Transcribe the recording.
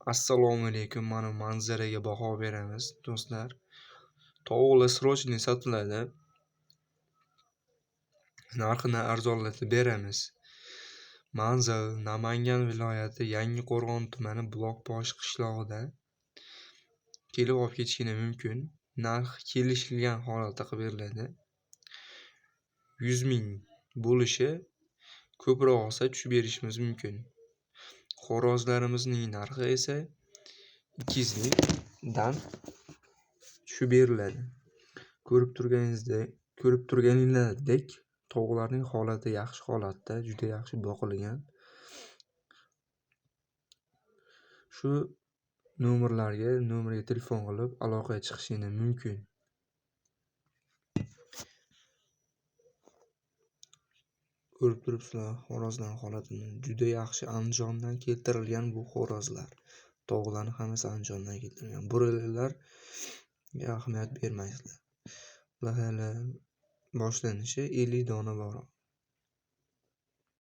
Assalomu alaykum. Mana manzaraga baho beramiz, do'stlar. Tovuqlar срочный sotiladi. Narxini arzonlatib beramiz. Manzil: Namangan viloyati, Yangiqo'rg'on tumani, Buloqboshi qishlog'ida. Kelib olib ketishinglar mumkin. Narx kelishilgan holatda qilib beriladi. 100 ming bo'lishi, ko'proq olsa tushib berishimiz mumkin. Xo'rozlarimizning narxi esa 200 mingdan tushib beriladi. Ko'rib turganingizdek, tovuqlarning holati yaxshi holatda, juda yaxshi boqilgan. Shu nomerga telefon qilib aloqaga chiqishingiz mumkin. Ko'rib turibsizlar xo'rozlar holatini. Juda yaxshi Andijondan keltirilgan bu xo'rozlar. Tovuqlarning hammasi Andijondan keltirilgan. Broilerlarga ahamiyat bermaysizlar. Bular hali boshlanishi 50 dona bor.